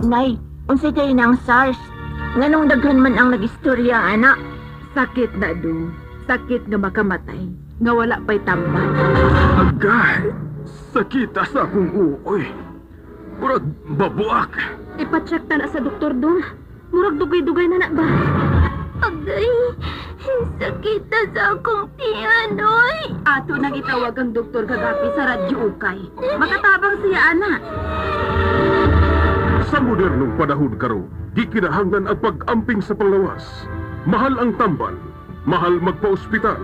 Nay, unsay kay nang SARS? Nganong daghan man ang nagistorya, ana? Sakit na do. Sakit nga makamatay. Nga wala pa'y tambal. Agay, sakita sa akong uoy. Murag babuak. Ipacheck ta na sa doktor dong. Murag dugay-dugay na na ba? Agay, sakit na sa akong tiyan, oy. Ato nang itawag ang doktor kagapi sa Radyo Ukay. Makatabang siya, ana. Sa modernong panahon karon, gikinahanglan ang pag-amping sa panglawas. Mahal ang tambal, mahal magpa-ospital.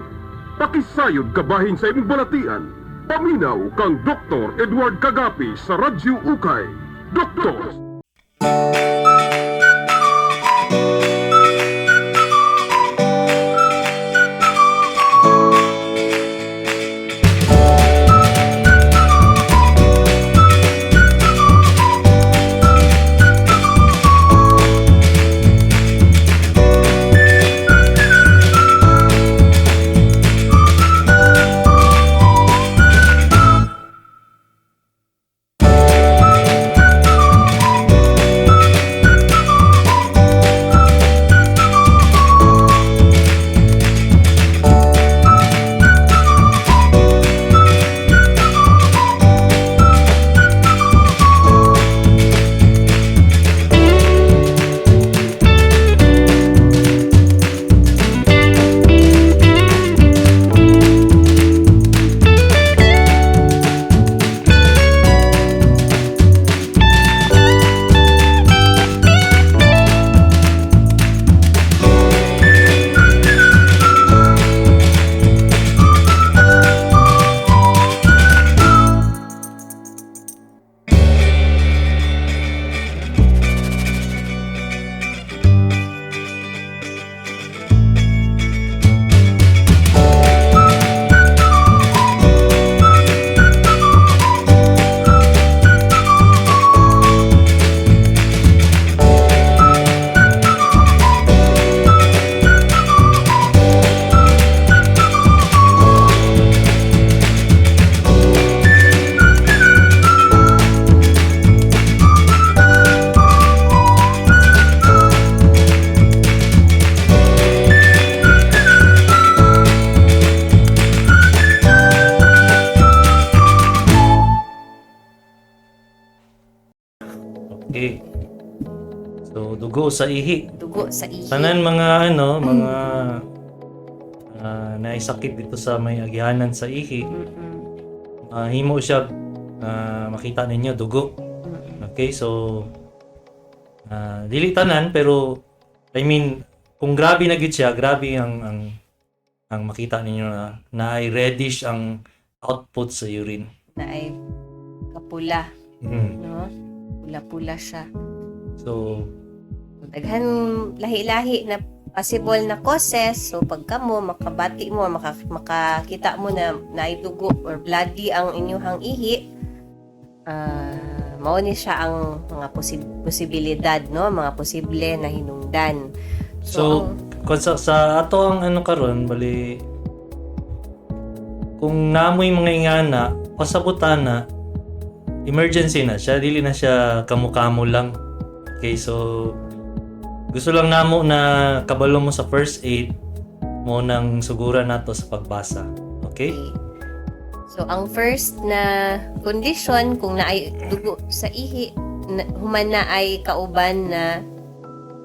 Pakisayod kabahin sa imong balatian. Paminaw kang Dr. Edward Kagapi sa Radyo Ukay. Doktor! Okay. So, dugo sa ihi. Dugo sa ihi. Tanan mga ano, mga naisakit dito sa may agihanan sa ihi. Himo siya makita ninyo dugo. Okay, so dili tanan pero I mean kung grabe na gyud siya, grabe ang makita ninyo na naay reddish ang output sa urine. Na ay kapula, no? Pula-pula siya. So, Daghan lahi-lahi na possible na causes. So pagka mo makabati mo, makakita mo na naay dugo or bloody ang inyong ihi, mao ni siya ang mga posibilidad, no? Mga posible na hinungdan. So, kung sa ato ang ano karon bali kung namoy mga ingana, pasabutan na emergency na siya, dili na siya kamo-kamo lang. Okay, so gusto lang namo na kabalo mo sa first aid mo nang sugura nato sa pagbasa. Okay? Okay. So, ang first na condition, kung naay dugo sa ihi, na, human na ay kauban na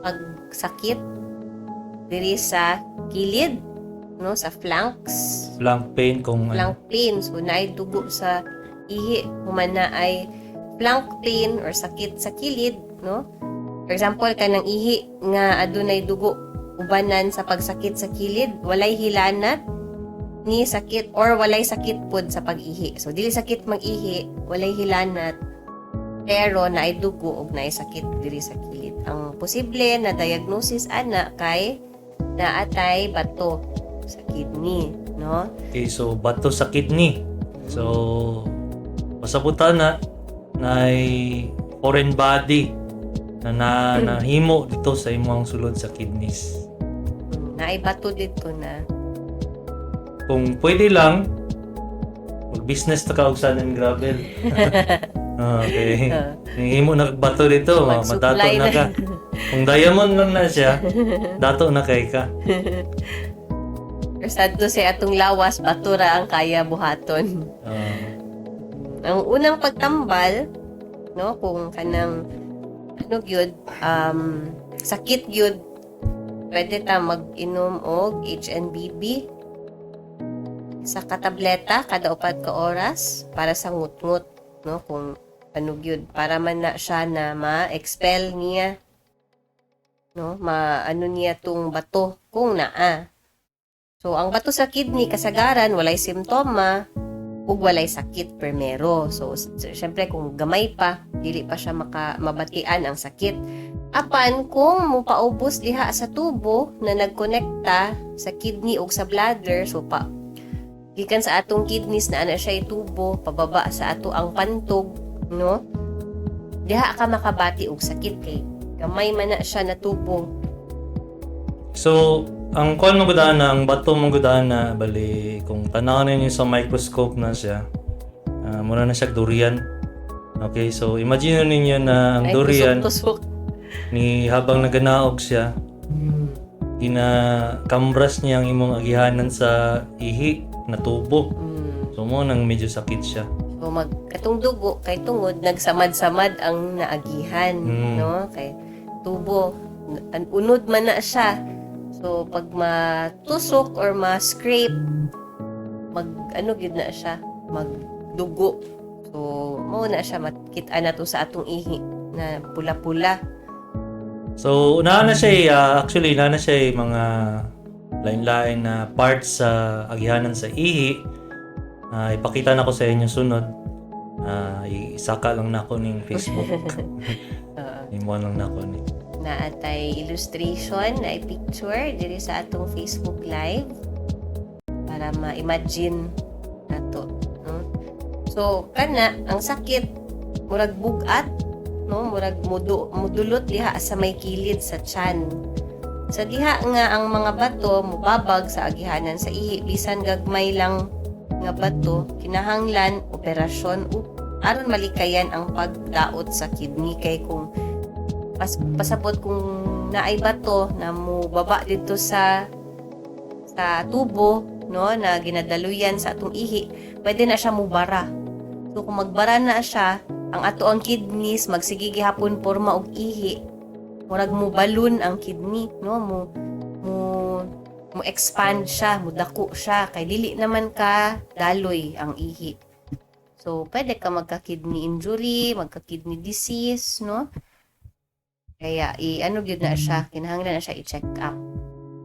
pagsakit diri sa kilid, no, sa flanks, Flank pain kung ano. flank pain. So, naay dugo sa ihi, human na ay flank pain or sakit sa kilid, no? For example, kanang ihi nga adunay dugo ubanan sa pagsakit sa kilid, walay hilanat ni sakit or walay sakit pod sa pag-ihi. So dili sakit mag-ihi, walay hilanat pero naay dugo ug naay sakit diri sa kilid. Ang posible na diagnosis ana kay naatay bato sa kidney, no? Okay, so bato sa kidney. So pasabutan na nay foreign body na nahimo dito sa imong sulod sa kidneys. Naay bato dito na. Kung pwede lang, mag-business ta ka og sand and gravel. Okay. Himo na kag bato dito, madato Mag-supply na na. ka. Kung diamond lang na siya, dato na kay ka. Or sad to say, atong lawas, bato ra ang kaya buhaton. Ang unang pagtambal, no, kung kanang ano gyud, sakit gyud, pwede ta mag-inom og HNBB sa katableta kada 4 ka oras para sa ngutngut, no, kung ano gyud, para man na siya na ma-expel niya, no, ma-ano niya tong bato kung naa. So ang bato sa kidney, kasagaran walay simptoma ug walay sakit permero. So, syempre kung gamay pa, dili pa siya maka mabatian ang sakit. Apan kung mupaubos diha sa tubo na nagkonekta sa kidney ug sa bladder, so pa gikan sa atong kidneys na ana siya tubo pababa sa ato ang pantog, no? Diha ka makabati og sakit kay gamay man na siya na tubo. So, ang kuan mo gudana, ang bato mo gudana, bali kung tanaw ninyo sa microscope na siya, mura na siya durian. Okay, so imagine ninyo na ang Ay, durian tusok-tusok. ni habang naganaog siya, ginakambras niya ang imong agihanan sa ihi na tubo. So mo nang medyo sakit siya. So mag katong dugo kay tungod nagsamad-samad ang naagihan, no? Kay tubo unod man na siya. So pag matusok or ma-scrape, mag ano gyud na siya, magdugo. So mao na siya makita na to sa atong ihi na pula-pula. So naa na siya actually naa na siya mga lain-lain na parts sa agihanan sa ihi. Ipakita na ko sa inyo sunod. Isaka lang nako ning Facebook. Imo lang nako ni. Naatay illustration na picture diri sa atong Facebook Live para ma-imagine nato, no? So kana ang sakit murag bugat, no, murag mudulot diha sa may kilid sa tiyan. Sa diha nga ang mga bato mubabag sa agihanan sa ihi, bisan gagmay lang nga bato, kinahanglan operasyon aron malikayan ang pagdaot sa kidney, kay kung pasabot kung naay bato na mubaba dito sa tubo, no, na ginadaluyan sa atong ihi, pwede na siya mubara. So kung magbara na siya, ang ato ang kidneys magsige gihapon porma og ihi, murag mo balloon ang kidney, no, mo mo mo expand siya, mo dako siya kay dili naman ka daloy ang ihi. So pwede ka magka kidney injury, magka kidney disease, no? Kaya i-ano gyud na siya, kinahanglan na siya i-check up.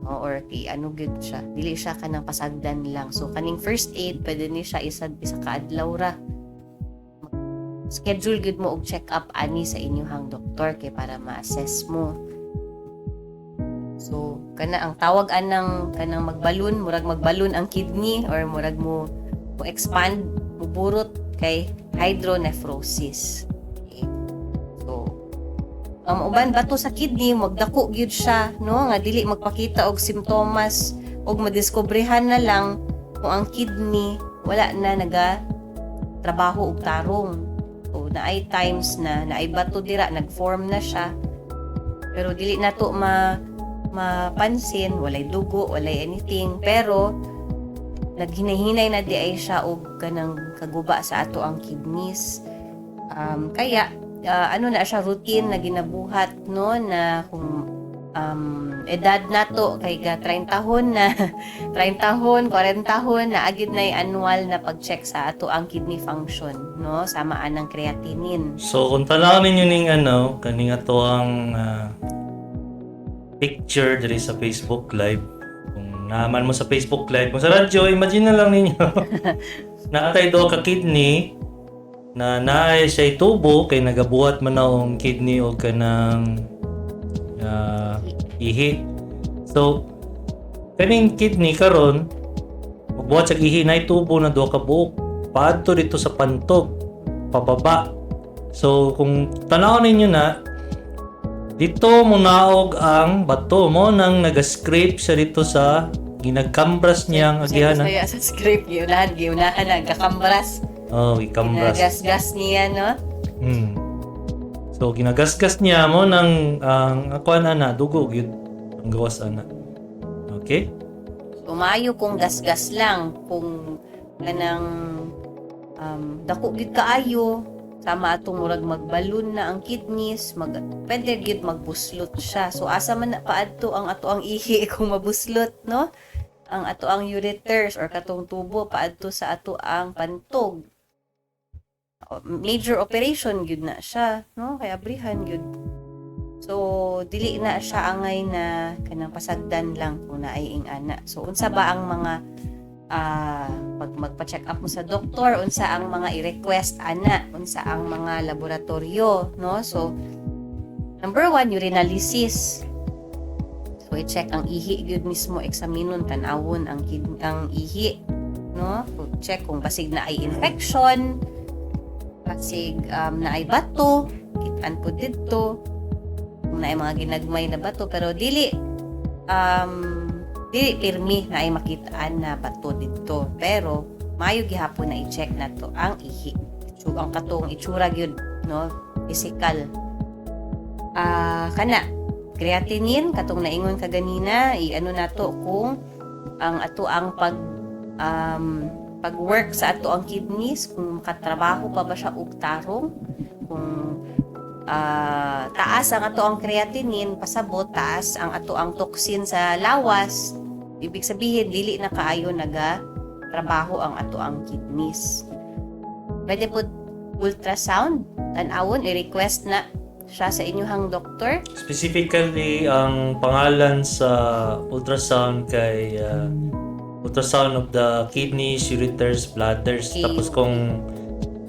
No? Or i-ano gyud siya. Dili siya kanang pasagdan lang. So kaning first aid pwede ni siya isa isa ka adlaw ra. Schedule gyud mo og check up ani sa inyong doktor kay para ma-assess mo. So kana ang tawag anang kanang magbalon, murag magbalon ang kidney or murag mo mo expand, mo burot kay hydronephrosis. Okay. So ang uban bato sa kidney magdako gyud siya, no, nga dili magpakita og simptomas og madiskobrehan na lang kung ang kidney wala na naga trabaho og tarong. So naay times na naay bato dira, nag-form na siya, pero dili na to mapansin, walay dugo, walay anything, pero naghinay-hinay na di ay siya og kanang kaguba sa ato ang kidneys. Kaya ano na siya, routine na ginabuhat, no, na kung edad nato kay ga 30 tahon na, 30 tahon, 40 tahon na, agid na annual na pag-check sa ato ang kidney function, no, sama anang creatinine. So kung tanaw ninyo ning ano, kaning ato ang picture diri sa Facebook Live. Kung naaman mo sa Facebook Live, kung sa radyo, imagine na lang ninyo. Naatay do ka kidney na naay siya tubo kay nagabuhat man na ang kidney o kanang ihi. So kaning kidney karon magbuhat sa ihi, na tubo na duha ka buok paadto dito sa pantog pababa. So kung tanaw ninyo na dito mo naog ang bato mo nang naga-scrape siya dito sa ginagkambras niya ang agihanan. Saya sa script, giunahan, giunahan ang kakambras. Oh, ikambras. Ginagas-gas niya, no? So ginagasgas niya mo ng ang akuan ana, dugo gyud ang gawas ana. Okay? So maayo kung gasgas lang, kung kanang dako gyud kaayo, sama atong murag magbalon na ang kidneys, pwede gyud magbuslot siya. So asa man na paadto ang ato ang ihi kung mabuslot, no? Ang ato ang ureters or katong tubo paadto sa ato ang pantog. Major operation gyud na siya, no? Kaya abrihan gyud. So dili na siya angay na kanang pasagdan lang kung naay ing-ana. So unsa ba ang mga pag magpa-check up mo sa doktor, unsa ang mga i-request ana, unsa ang mga laboratorio, no? So number one, urinalysis. So i-check ang ihi gyud mismo, eksaminon, tan-awon ang ihi, no? Check kung basig naay infection, basig naay bato, kitaan po didto kung naay mga ginagmay na bato, pero dili pirmi naay makitaan na bato didto, pero maayo gihapon na i-check nato ang ihi. So, ang katong itsura gyud, no, physical. Kana creatinine katong naingon ka ganina, i-ano nato kung ang ato ang pag-work sa ato ang kidneys, kung makatrabaho pa ba siya og tarong. Kung taas ang ato ang creatinine, pasabot taas ang ato ang toxin sa lawas, ibig sabihin dili na kaayo naga trabaho ang ato ang kidneys. Pwede po ultrasound, tan-awon, i-request na siya sa inyong doktor. Specifically, ang pangalan sa ultrasound kay ultrasound of the kidneys, ureters, bladders. Tapos kung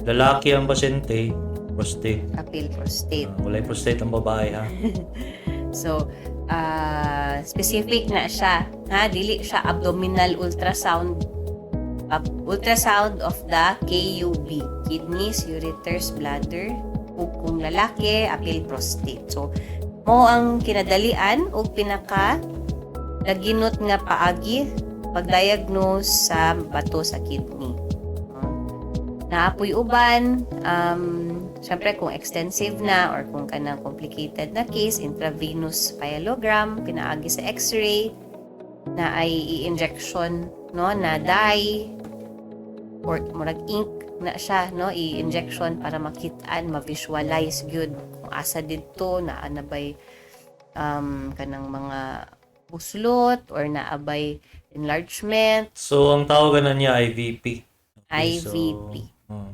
lalaki ang pasyente, prostate. Apil prostate. Walay prostate ang babae ha. So, specific na siya. Ha? Dili siya abdominal ultrasound. Ultrasound of the KUB. Kidneys, ureters, bladder. Ug kung lalaki, apil prostate. So, mao ang kinadalian ug pinaka laginot nga paagi pag-diagnose sa bato sa kidney. Naa poy uban, syempre kung extensive na or kung kanang complicated na case, intravenous pyelogram, pinaagi sa x-ray, na ay i-injection, no, na dye or murag ink na siya, no, i-injection para makitaan, ma-visualize gyud kung asa didto, naa na bay kanang mga buslot or naa bay enlargement. So, ang tawag na niya IVP. Okay, so, IVP. Oh,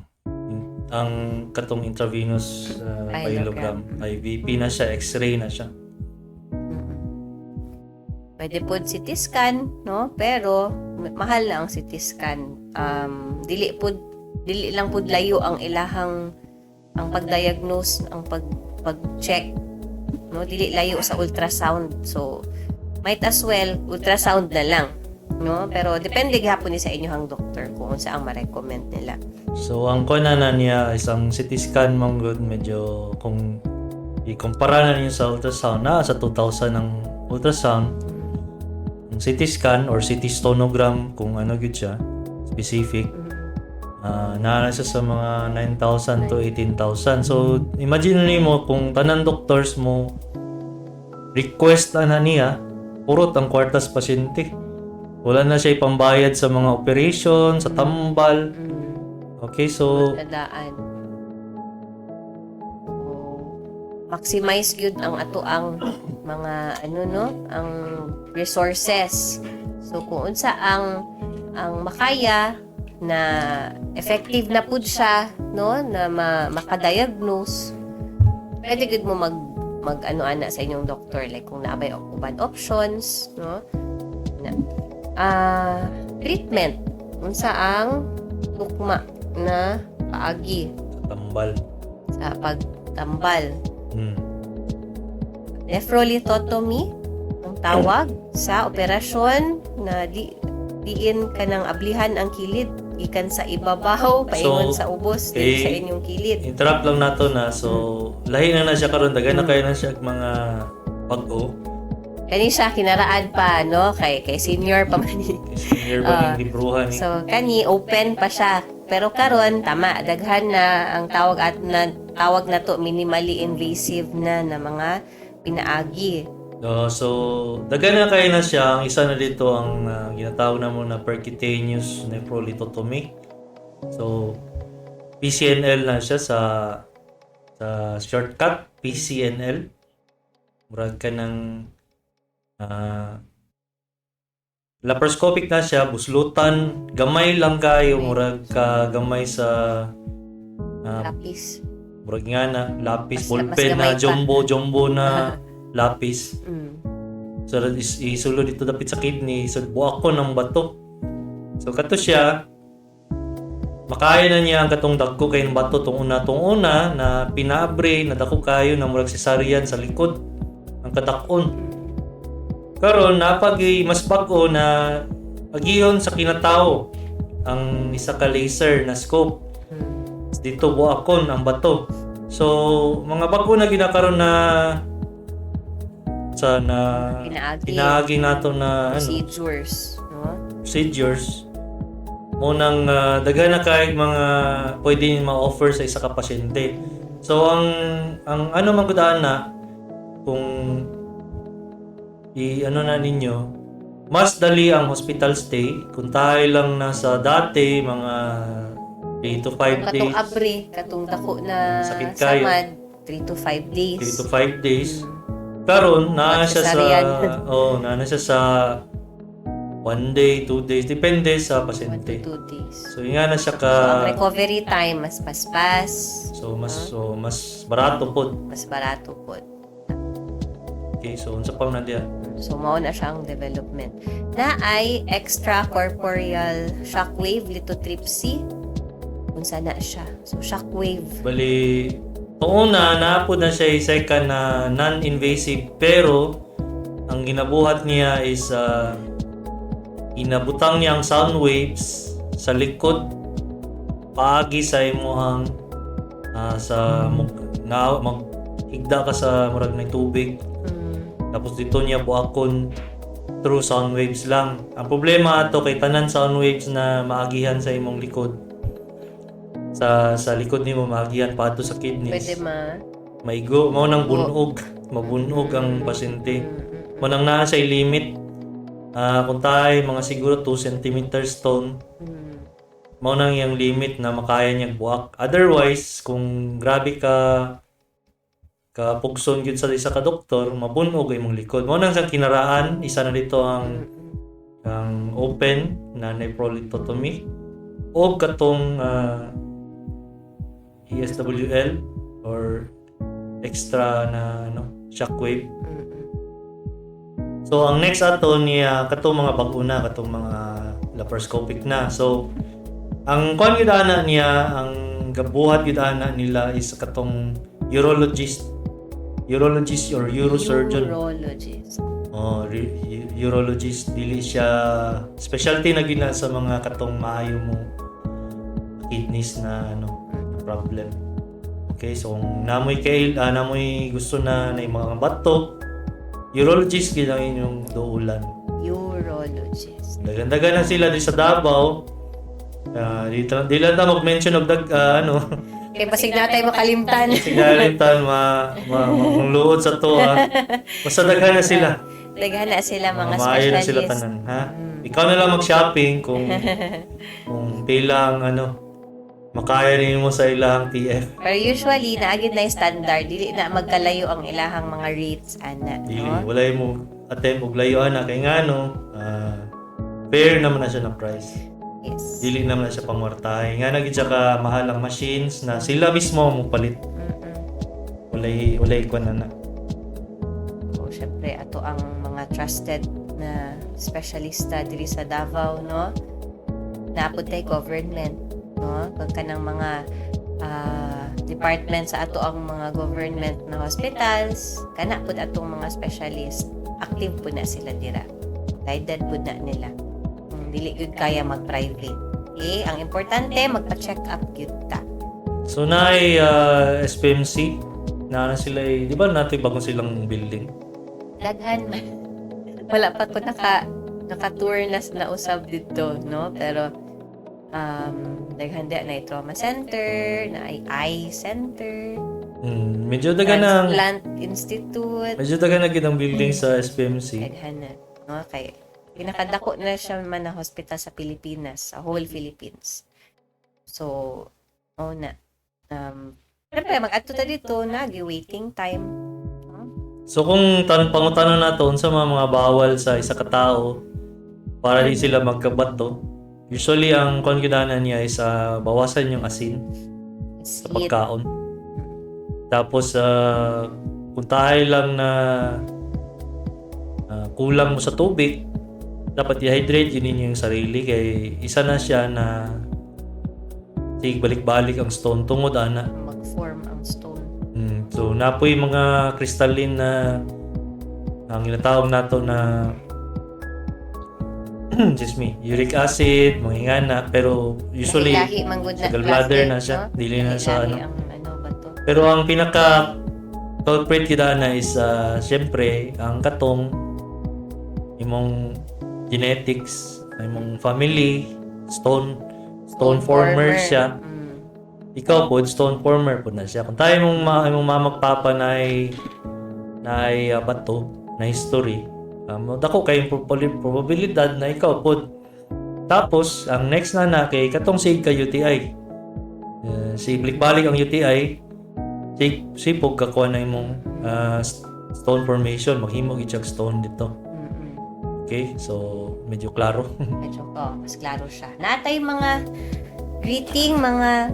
ang katong intravenous Pyelogram. pyelogram. IVP na siya, x-ray na siya. Pwede po CT scan, no? Pero mahal na ang CT scan. Dili lang pud layo ang ilahang ang pag-diagnose, ang pag-check, no? Dili layo sa ultrasound. So might as well ultrasound na lang, no? Pero depende gihapon ni sa inyong doktor kung unsa ang ma-recommend nila. So, ang kuan na niya is ang CT scan man gud, medyo kung ikumpara na niyo sa ultrasound na sa 2,000 ang ultrasound, ang CT scan or CT sonogram kung ano gyud siya specific, naa na siya sa mga 9,000 to 18,000. So imagine nimo kung tanan doctors mo request ana niya, purot ang kwarta sa pasyente, wala na siya ipambayad sa mga operation, sa tambal. Okay, so Tadaan. So, maximize gyud ang ato ang mga ano, no, ang resources. So kung unsa ang makaya na effective na pud siya, no, na maka-diagnose, pwede gyud mo mag mag ano ana sa inyong doctor, like kung naa bay uban options, no, na treatment, unsa ang tukma na paagi Tambal. Sa pagtambal? Nephrolithotomy ang tawag sa operasyon na diin kanang ablihan ang kilid gikan sa ibabaw paingon So, sa ubos dito sa okay. inyong kilid. Interrupt lang nato na. So, lahi na na siya karon, daghan na kayo na siya og mga bag-o. Kani siya kinaraan pa, no, kay senior pa man ni. Kay senior ba ning libruhan ni. So kani open pa siya. Pero karon, tama, daghan na ang tawag at na tawag na to minimally invasive na na mga pinaagi. So, daghan na kayo na siya. Ang isa na dito ang ginatawag na mo na percutaneous nephrolithotomy. So, PCNL na siya sa shortcut, PCNL. Murag ka ng laparoscopic na siya, buslutan, gamay lang kayo, murag ka gamay sa Lapis. Murag nga na lapis, Mas ballpen gamay na pa. Jumbo, jumbo na lapis. So isulod dito dapit sa kidney, so buak ko ng bato. So kato siya, makaya na niya ang katong dagko kay ng bato tong una na pinabre na dako kayo na murag cesarean sa likod ang kadak-on. Karon napag mas bag-o na agihon sa kinatao ang isa ka laser na scope. Dito buakon ang bato. So mga bag-o na ginakaron na sa na Pinaagi. pinaagi nato na ano, Procedures, no? procedures mo nang daghan na kay mga pwede ma-offer sa isa ka pasyente. So ang ano man gud na kung i ano na ninyo, mas dali ang hospital stay kung tayo lang nasa dati mga 3 to 5 Katong days. Abri, katong dako na Sakit kayo. samad, 3 to 5 days. 3 to 5 days. Karon naa siya sa Cesarean. Oh, naa na siya sa 1 day, 2 days, depende sa 1 to pasyente. 2 days. So yun nga na siya ka So, ang recovery time, mas paspas, So mas barato pod. Mas barato po. Okay, so unsa pa man na diya? So, mao na siya ang development. Na ay extracorporeal shockwave lithotripsy. Unsa na siya? So, shockwave. Bali tuuna naa pod na siya second na non-invasive, pero ang ginabuhat niya is inabutang niya ang sound waves sa likod paagi sa imuhang sa na maghigda ka sa murag may tubig, tapos dito niya buakon through sound waves lang. Ang problema ato kay tanan sound waves na maagihan sa imong likod, sa likod nimo maagihan pa adto sa kidneys. Pwede ma... Maigo mao nang bunog, mabunog ang pasyente. Mao nang naa siya limit. Kung tayo mga siguro 2 cm stone, mao nang iyang limit na makaya niyang buak. Otherwise, kung grabe ka ka pugson gyud sa isa ka doktor, mabunog imong likod. Mao nang sa kinaraan, isa na dito ang open na nephrolithotomy o katong ESWL or extra na ano, shockwave. So ang next ato niya katong mga bag-o na, katong mga laparoscopic na. So ang kuan gyud ana niya, ang gabuhat gyud ana nila is katong urologist or urosurgeon. Urologist. Oh, urologist, dili siya specialty na gyud na sa mga katong maayo mo kidneys na ano na problem. Okay, so kung namoy kay namoy gusto na na yung mga bato, urologist gyud ang inyong duulan. Urologist. Daghan-daghan na sila di sa Davao. Di lang ta mag-mention og dag ano. Kaya basig na tayo makalimtan. Sigaritan ma, ma mangluod sa to ha. Basta daghan na sila. Daghan na sila mga Maayo na sila specialist. tanan ha. Ikaw na lang mag-shopping kung pila ang ano makaya nimo sa ilang TF. Pero usually, naagid na yung standard. Dili na magkalayo ang ilahang mga rates, ana. Dili No? wala mo attempt og layuan na kay ngano fair naman na siya na price. Dili naman na siya pangwartahe. Nga na gid siya ka mahal ang machines na sila mismo mo palit. Walay kuan na na. So, syempre, ato ang mga trusted na specialista diri sa Davao, no? Naapod tay government, no? Pagka ng mga department sa ato ang mga government na hospitals, kana pud atong mga specialist, active pud na sila dira. Guided pud na nila. Kung dili gyud kaya mag-private. Okay? Ang importante, magpa-check up gyud ta. So naay SPMC na na sila eh, di ba natin bagong silang building? Daghan man. Wala pa ko naka naka-tour na na usab dito, no? Pero Daghan na trauma center, na eye center, Medyo daga na transplant institute. Medyo daga na gid ang building sa SPMC. Daghan na. No, kay pinakadako na siya man na hospital sa Pilipinas, sa whole Philippines. So, oh na. Siyempre, mag-adto ta dito, nagi waiting time. So kung pangutana nato unsa mga bawal sa isa ka tao para di sila magkabato. Usually ang kon niya is bawasan yung asin sa Asin. pagkaon. Tapos kung tayo lang na kulang mo sa tubig, dapat i-hydrate yun ninyo yung sarili kay isa na siya na sige balik-balik ang stone tungod ana. Mag-form ang stone. So napoy mga crystalline na ang ginatawag nato na, excuse me, uric acid, mga ingana, pero usually Lahi-lahi man gud sa na gallbladder klase, na siya, no? dili na sa Lahi-lahi ano. ang ano ba to? Pero ang pinaka culprit kita na is syempre ang katong imong genetics, imong family, stone stone former siya. Ikaw po, stone former po na siya. Kung tayo mong imong mama ug papa na ay bato, na history, dako kayong probabilidad na ikaw po. Tapos, ang next na na kay katong sig ka UTI. Si balik-balik ang UTI, sig sipog kakuha na imong stone formation, maghimo gid siyag stone dito. Okay? So, medyo klaro. Medyo, oh, mas klaro siya. Natay mga greeting, mga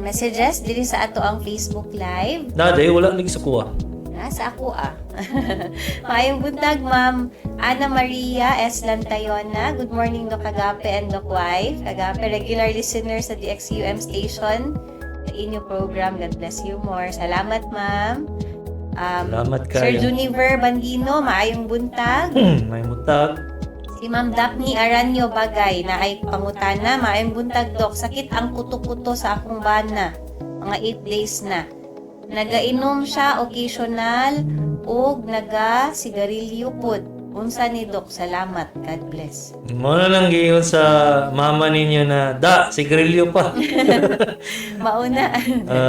messages diri sa ato ang Facebook Live. Na, dahil wala lagi sa kuha. Nasa ako ah. Maayong buntag, Ma'am Ana Maria S. Lantayona. Good morning, Doc Agape and Doc Wife. Agape, regular listener sa DXUM station. Sa inyo program. God bless you more. Salamat, Ma'am. Salamat Sir kayo. Juniver Bandino, maayong buntag. May mutag. Si Ma'am Daphne Aranyo Bagay na ay pangutana, maayong buntag, Dok. Sakit ang kuto-kuto sa akong bana. Mga 8 days na. Nagainom siya occasional ug naga sigarilyo pod. Unsa ni Dok? Salamat. God bless. Mo na lang giingon sa mama ninyo na da sigarilyo pa. Mauna.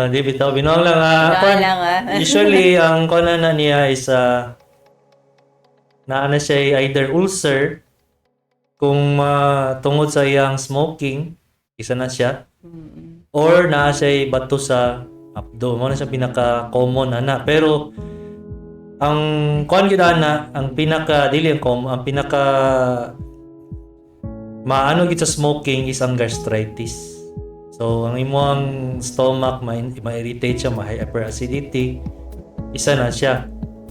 Di bitaw binuang lang ah. Wala Kwan, lang ah. usually ang kuan na niya is naa na siya either ulcer kung tungod sa iyang smoking, isa na siya, or naa siya bato sa abdo. Mo na siya pinaka common ana. Pero ang kuan gyud ana, ang pinaka dili ang common, ang pinaka maano gid sa smoking is ang gastritis. So ang imong stomach ma-irritate siya, ma-hyperacidity, isa na siya.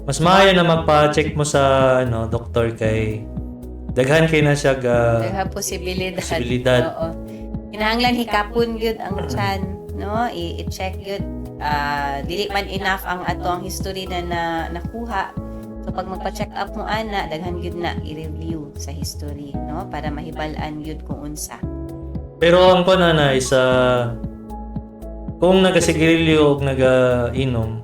Mas maayo na magpa-check mo sa ano doktor kay daghan kay na siya ga Daghan posibilidad. posibilidad. Oo. Kinahanglan hikapon gyud ang tiyan, no? I-check gyud. Ah, dili man enough ang ato ang history na nakuha. So pag magpa-check up mo ana, daghan gyud na i-review sa history, no? Para mahibal-an gyud kung unsa. Pero ang kuan na is kung nagasigarilyo o nagainom,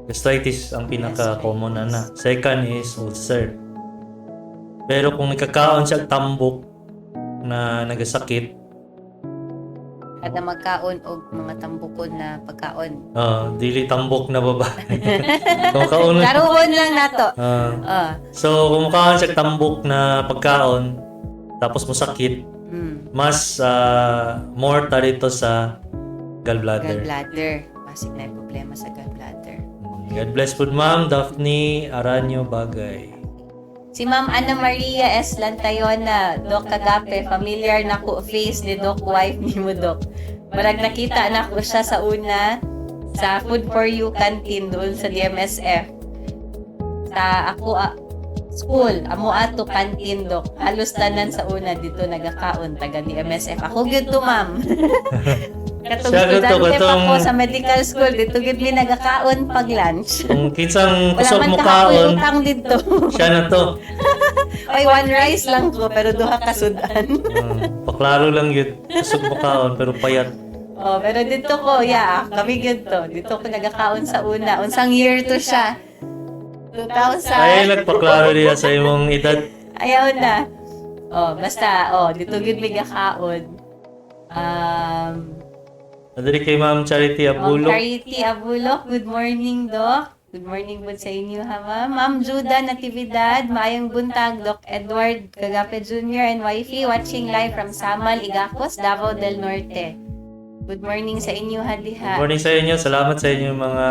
gastritis ang pinaka-common na na. Second is ulcer. Pero kung nagkakaon siya og tambok na nagasakit, Kada magkaon og mga tambukon na pagkaon. Dili tambok na babae. Kung kaon Karoon lang nato. So kung makaon siya og tambok na pagkaon tapos mosakit, mas more ta dito sa gallbladder. Gallbladder. Basig na yung problema sa gallbladder. God bless po, Ma'am Daphne Aranyo Bagay. Si Ma'am Ana Maria S. Lantayona, Doc Kagape, familiar na ko face ni Doc wife ni mo, Doc. Marag nakita na ko siya sa una sa Food for You canteen doon sa DMSF. Sa ako school, amo ato canteen, Doc. Halos tanan sa una dito nagakaon taga DMSF. Ako gyud to, ma'am. Katong Siya gyud to, estudyante pa ko sa medical school, dito gyud mi nagakaon pag lunch. Kung kinsang Wala kusog man mo kahapoy kaon, utang dito. siya na to. Oy, one rice lang ko, pero duha ka sudan. Paklaro lang yun. Kusog mo kaon, pero payat. Oh, pero dito ko, yeah, kami gyud to. Dito ko nagakaon sa una. Unsang year to siya? 2000. Ay, nagpaklaro niya sa imong edad. Ayaw na. Oh, basta oh, dito gid mi gakaon. Adiri kay Ma'am Charity Ma'am Abulok. Charity Abulok, good morning, Doc. Good morning po sa inyo, ha, ma'am. Ma'am Juda Natividad, maayong buntag, Doc Edward Cagape Jr. and wifey, watching live from Samal, Igacos, Davao del Norte. Good morning sa inyo, ha, diha. Good morning sa inyo. Salamat sa inyong mga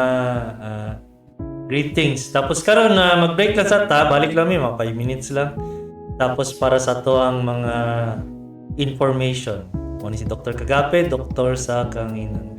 greetings. Tapos karon na mag-break lang sa ta, balik lang mi mga 5 minutes lang. Tapos para sa to ang mga information. Mo ni si Dr. Cagape, doktor sa kahanginan.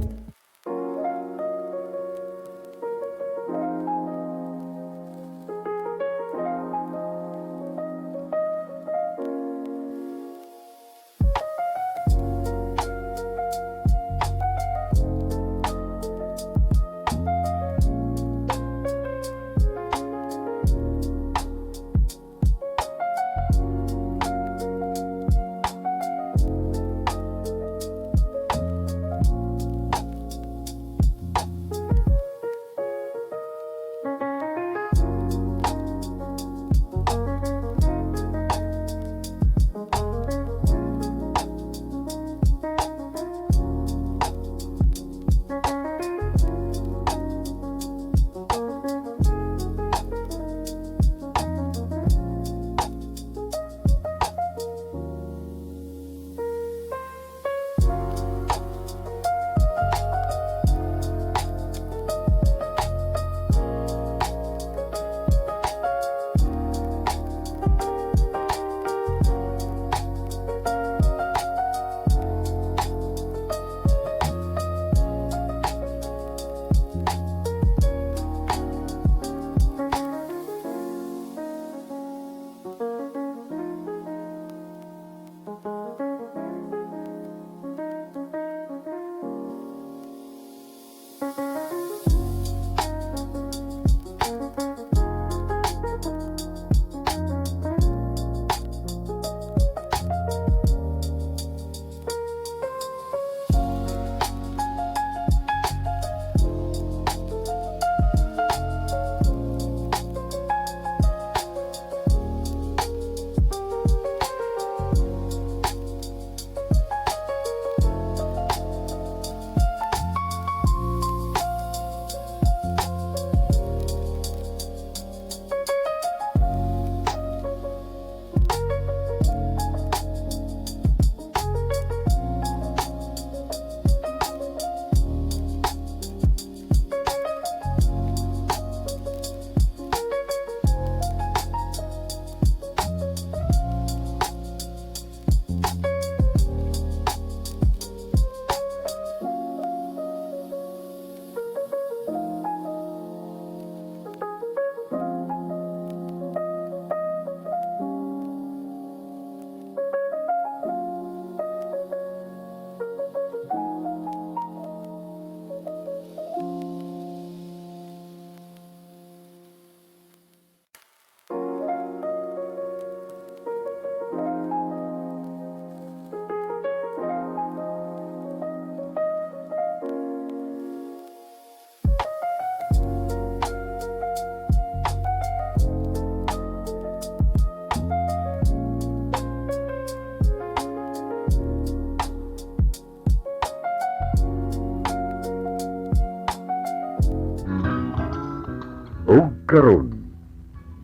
Og karon,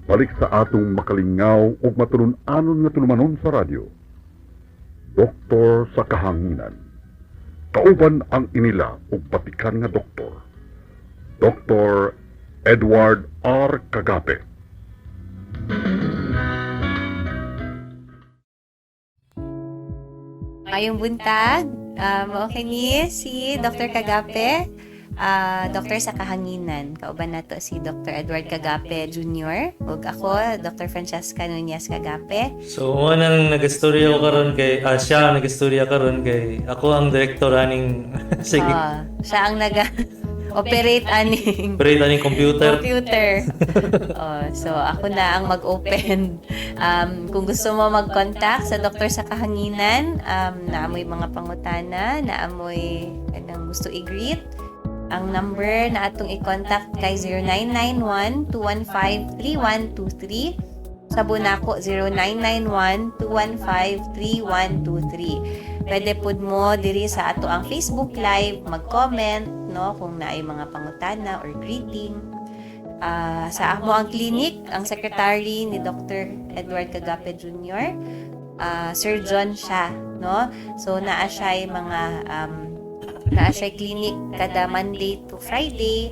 balik sa atong makalingaw ug matulun-anon nga tulumanon sa radyo. Doktor sa kahanginan. Kauban ang inila ug batikan nga doktor. Dr. Edward R. Cagape. Maayong buntag. Okay ni si Dr. Cagape, doktor sa kahanginan. Kauban nato si Dr. Edward Cagape Jr. ug ako, Dr. Francesca Nunez Cagape. So mo nang nagastorya ko karon kay siya ang nagastorya karon kay ako ang director aning sige. Ah, siya ang naga operate aning Operate aning computer. computer. Oh, so ako na ang mag-open. Kung gusto mo mag-contact sa doktor sa kahanginan, naamoy mga pangutana, naamoy kanang gusto i-greet, ang number na atong i-contact kay 0991-215-3123. Sa nako 0991-215-3123. Pwede pud mo diri sa ato ang Facebook Live mag-comment, no, kung naay mga pangutana or greeting. Sa amo ang clinic, ang secretary ni Dr. Edward Cagape Jr., surgeon siya, no? So naa siya clinic kada Monday to Friday,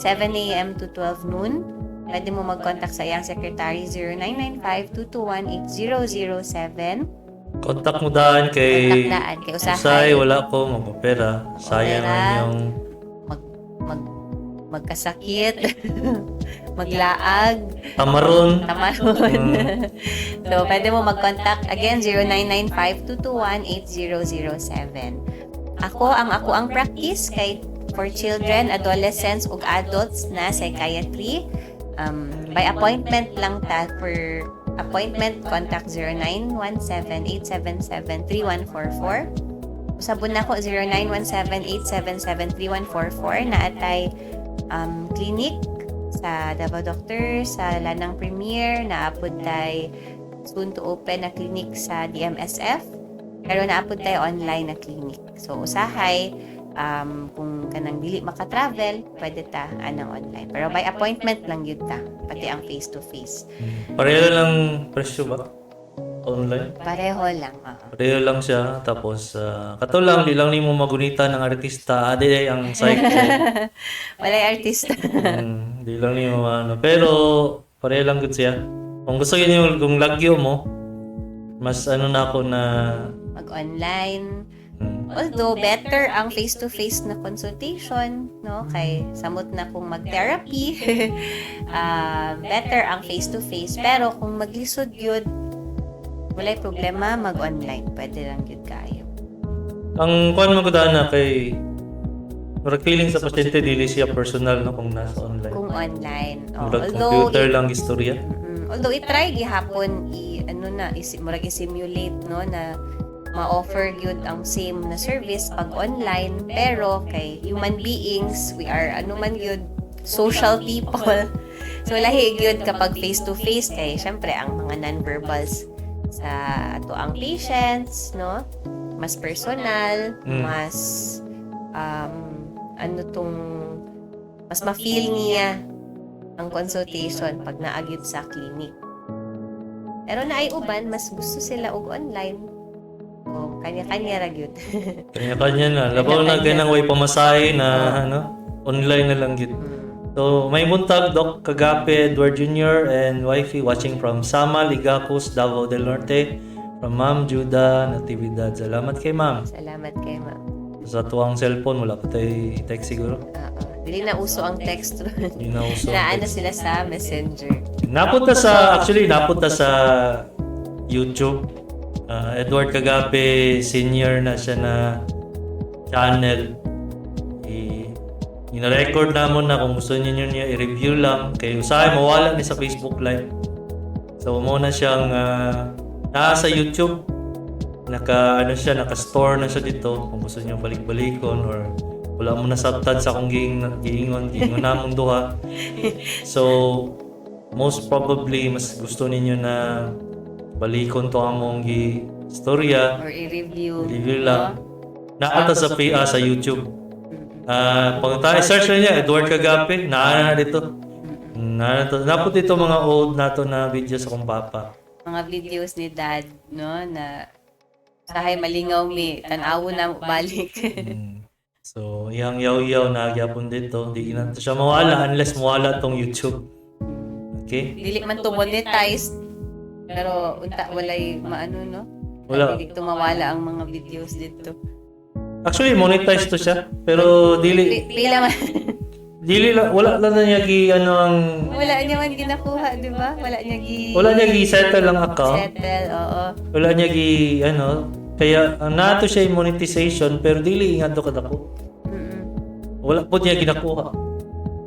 7 a.m. to 12 noon. Pwede mo mag-contact sa iyang secretary 0995-221-8007. Contact mo daan kay Contact daan kay usahay. Usay, wala ko mag-opera. Sayang Opera. lang yung Mag magkasakit, maglaag, tamaron. tamaron. So, pwede mo mag-contact again 0995-221-8007. Ako ang practice kay for children, adolescents ug adults na psychiatry. By appointment lang ta. For appointment, contact 0917-877-3144. Usabon nako 0917-877-3144. Naatay clinic sa Davao Doctor, sa Lanang Premier, naapod tay soon to open na clinic sa DMSF, pero naapod tay online na clinic. So usahay kung kanang dili maka-travel, pwede ta anang online. Pero by appointment lang yun ta, pati ang face to face. Pareho lang presyo ba? Online? Pareho lang. Oo. Pareho lang siya. Tapos, kato lang, di lang nimo magunita ng artista. Adi ay ang psych. Walay artista. Di lang nimo ano. Pero, pareho lang gud siya. Kung gusto niyo, kung lagyo mo, mas ano na ako na Mag-online. Although better ang face-to-face na consultation, no? Kay samot na kung mag-therapy. Better ang face-to-face, pero kung maglisod yun, walay problema mag-online. Pwede lang yun kayo. Ang kuan mo ko na kay murag feeling sa pasyente dili siya personal, no, kung nasa online. Kung online. Oh, Murag although computer lang istorya. Although i-try gihapon i ano na isi, murag i-simulate, no, na ma-offer gyud ang same na service pag online, pero kay human beings we are, ano man gyud, social people, so lahi gyud kapag face to face kay syempre ang mga non-verbals sa ato ang patients, no, mas personal, mas ano tong mas ma-feel niya ang consultation pag naagyod sa clinic. Pero naay uban mas gusto sila og online. O kanya-kanya ra gyud. Kanya-kanya na. Labaw na Kanya-kanya. ganang way pamasahe na ano, online na lang gid. So, may buntag, Doc Cagape Edward Jr. and wifey watching from Sama, Ligacos, Davao del Norte, from Ma'am Juda Natividad. Salamat kay Ma'am. Salamat kay ma'am. Sa tuwang cellphone, wala pa tayo text siguro. Oo. Dili na uso ang text. Hindi na uso ang Naano text. sila sa Messenger. Napunta sa, actually, napunta sa YouTube. Edward Cagape Senior na siya na channel. I, ina-record namon na kung gusto niyo niya i-review lang. Kay usahay mawala ni sa Facebook Live. So, mo na siyang nasa YouTube. Naka, ano siya, naka-store na siya dito. Kung gusto niyo balik-balikon or wala mo nasabtan sa akong giingon, giingon namong duha. So, most probably, mas gusto ninyo na balikon to among gi storya Or i-review. Review lang. Naata sa PA sa YouTube. Pag tayo search na niya, Edward Cagape, naa na dito. Naa na to. Napot dito mga old nato na video sa kong papa. Mga videos ni Dad, no, na sahay malingaw mi, tan-awo na mo balik. So, iyang yaw-yaw na gyapon dito. Di na to siya mawala unless mawala tong YouTube. Okay? Dili man to monetize, pero unta walay maano, no? Wala. Dili to mawala ang mga videos dito. Actually, monetize to siya. Pero dili, Pila man dili lang, wala lang na niya gi, ano ang, wala niya man ginakuha, di ba? Wala niya gi Wala niya gi-settle ang account. Settle, oo. Wala niya gi, ano, kaya ang nato siya yung monetization pero dili ingat to kadako. Wala po niya ginakuha.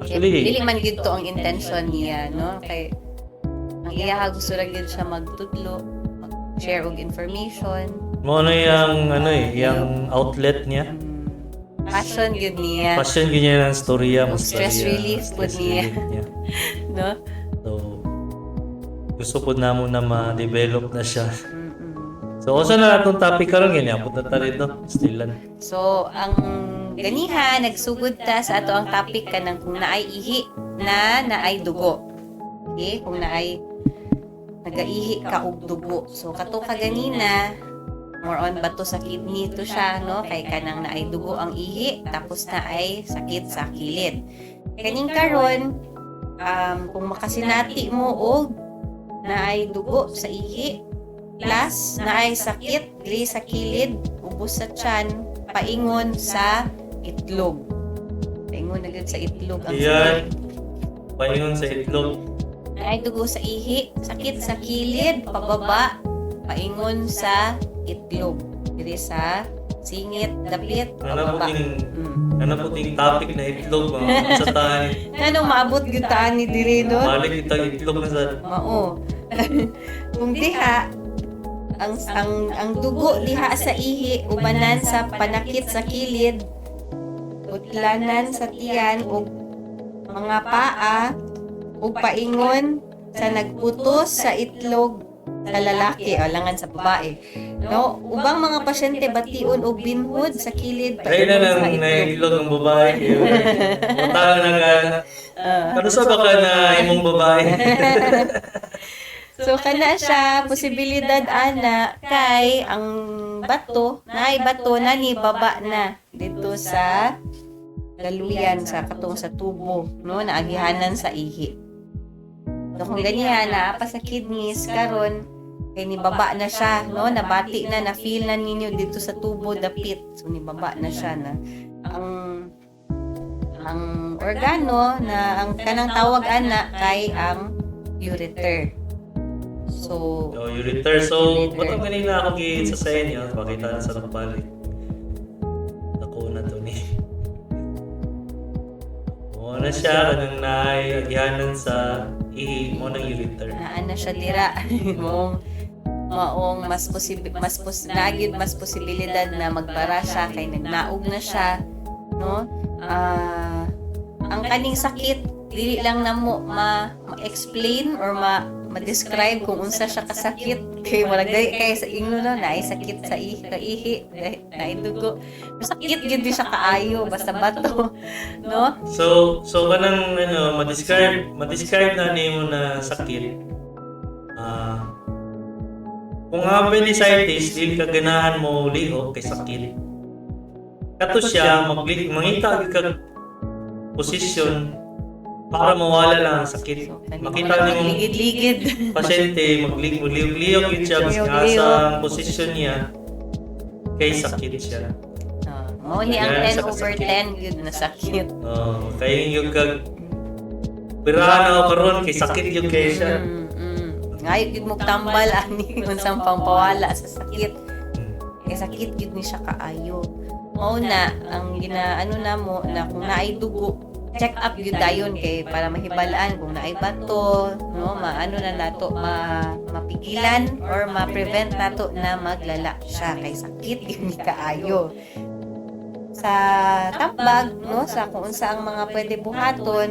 Actually, Dili man gid to ang intention niya, no? Kay ang iya gusto ra gid siya magtudlo, mag-share og information. Mo na yung ano eh, yung outlet niya. Passion gid niya, Passion gyud niya ng storya, mas Stress storya, relief stress pud niya. relief niya. No? So, Gusto po namo na ma-develop na siya. So, usa na atong topic karon, gani abot na ta rito. Still lang. So, ang ganiha, nagsugod ta sa ato ang topic kanang kung naay ihi na naay dugo. Okay? Kung naay nagaihi ka og dugo. So, kato ka ganina, more on bato sa kidney to siya, no? Kay kanang naay dugo ang ihi, tapos naay sakit sa kilid. Kaning karon, kung makasinati mo og naay dugo sa ihi, plus naay sakit diri sa kilid, ubos sa tiyan, paingon sa itlog. Paingon na gyud sa itlog ang Iyan. Paingon sa itlog. Naay dugo sa ihi, sakit sa kilid, pababa, paingon sa itlog. Diri sa singit, dapit, Ano po pababa. ting ano po ting topic na itlog mga sa tayo. Anong maabot gyud ta ani diri, no? Balik itang itlog na sa Mao. Kung diha ang dugo diha sa ihi ubanan sa panakit sa kilid, utlanan sa tiyan ug mga paa ug paingon sa nagputos sa itlog sa lalaki o langan sa babae. No, ubang mga pasyente bation og binhod sa kilid, Ay na paingon nang sa itlog. naitlog ang babae. Mata na ka. Ah. Ano sa baka na imong babae? So kana siya posibilidad ana kay ang bato, naay bato na ni baba na dito sa daluyan sa katong sa tubo, no, naagihanan sa ihi. So kung ganihan naa pa sa kidneys karon kay ni baba na siya, no, nabati na, na feel na ninyo dito sa tubo dapit. So ni baba na siya na ang organo na ang kanang tawag ana kay ang ureter. So, So, ureter. So, bato ganina ako gi sa inyo. Pakita na sa nakabalik. Ako na to ni. Mo na siya kanang naay agihanan sa ihi mo ng ureter. Naa na siya dira. Maong maong mas nagyud mas posibilidad na magbara siya kay nagnaog na siya, no? Ah, ang kaning sakit dili lang namo ma-explain or ma-describe kung unsa siya kasakit kay murag dali kay sa ingno, no, naay sakit sa ihi, kaihi, naay dugo. Pero sakit gyud siya kaayo basta bato, no? So kanang ano, ma-describe na nimo na sakit. Ah, kung ang appendicitis, dili ka ganahan mo liho kay sakit. Kato siya magli mangita gyud kag posisyon para mawala lang ang sakit. So, kaning Makita mga nimo ligid-ligid. Pasyente magliyog-liyog yun siya mas Liyog-liyog. sa ang posisyon niya kay sakit siya. Ah, mao ni ang Yan, 10 sa over kasakit. 10 gyud na sakit. Oh, kay yung kag pirahan ako karon kay sakit yun kay siya. Ngayo gyud mo tambal ani unsang pampawala sa sakit. Kay sakit gyud ni siya kaayo. Mao na ang gina ano namo na kung naay dugo, check up gyud dayon kay para mahibalaan kung naay bato, no, maano na nato, mapigilan or ma-prevent nato na maglala siya kay sakit gyud ni kaayo. Sa tambag, no, sa kung unsa ang mga pwede buhaton,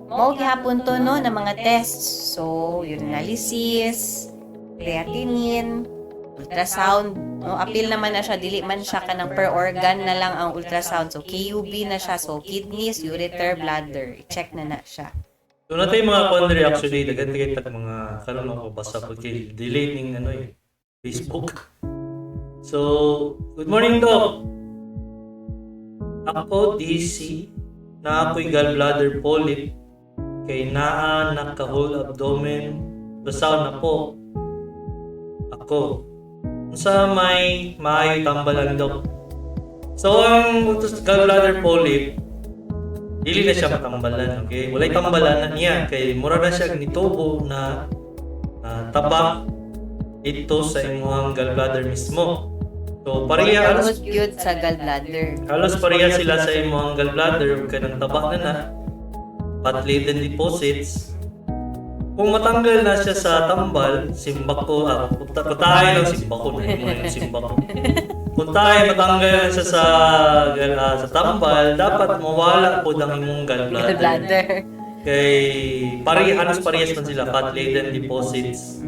mao gihapon to, no, na mga tests. So, urinalysis, creatinine, ultrasound, no? Apil naman na siya, dili man siya kanang per organ na lang ang ultrasound. So, KUB na siya. So, kidneys, ureter, bladder. I-check na na siya. So natay mga quandary actually, daghan kay tag mga karon ako basta pag kay delay ning ano eh, Facebook. So, good morning, Doc. Ako DC na ako'y gallbladder polyp kay naa naka whole abdomen basaw na po ako. Unsa may maayo tambalan, Doc? So ang gallbladder polyp, dili na siya matambalan, okay? Walay tambalan na niya kay mura na siya nitubo na tabak dito sa imong gallbladder mismo. So pareha halos Halos gyud sa gallbladder. Halos pareha sila sa imong gallbladder ug kanang tabak na na fat laden deposits. Kung matanggal na siya sa tambal, simbako, kutahe lang simbako na imo yung simbako. Kung tayo matanggal na siya sa sa tambal, dapat mawala po ang imong gallbladder. Gallbladder. Kay pari halos parehas man sila, fat laden deposits.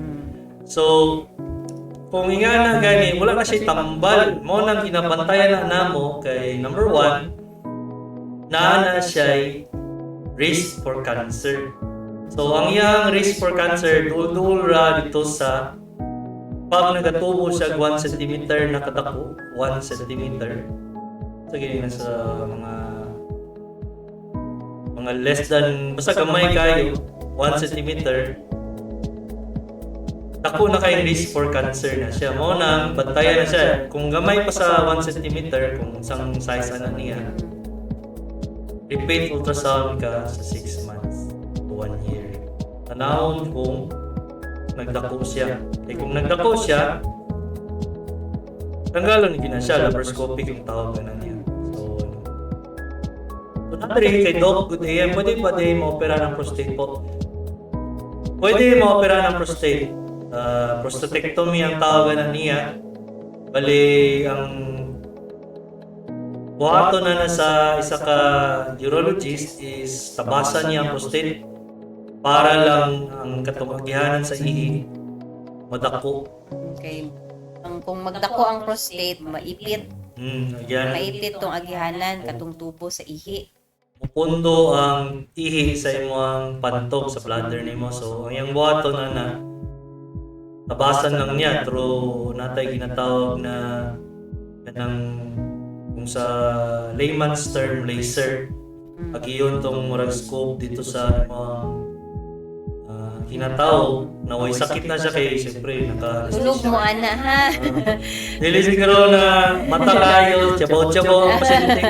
So kung nga na gani, wala na siya tambal. Mo nang ginabantayan na namo kay number one, naa na siya risk for cancer. So ang iyang risk for cancer duol-duol ra dito sa pag nagatubo siya 1 cm na kadako, 1 cm. So gini na sa mga less than, basta gamay kayo, 1 cm, dako na kay risk for cancer na siya. Mo nang bantayan na siya. Kung gamay pa sa 1 cm, kung isang size ana niya, repeat ultrasound ka sa 6 months to 1 year. Tanawon kung nagdako siya. Kay kung nagdako siya, tanggalon gyud na siya, laparoscopic yung tawag na niya. So, ano. So, natin kay Doc, good AM, pwede ba din maopera ng prostate po? Pwede maopera ng prostate. Prostatectomy ang tawag na niya. Bali, ang buhaton na na sa isa ka urologist is tabasan niya ang prostate para lang ang katong agihanan sa ihi madako. Okay. Ang kung magdako ang prostate, maipit, Agihanan. maipit tong agihanan katong tubo sa ihi. Mupundo ang ihi sa imong pantog sa bladder nimo. So, ang iyang buhaton na na tabasan lang niya through natay ginatawag na kanang, kung sa layman's term, laser. Agiyon tong murag scope dito sa imong kinatao na way sakit na siya kay siyempre naka Tulog mo ana ha. Dili siguro na mata kayo, tsabaw-tsabaw ang pasyente.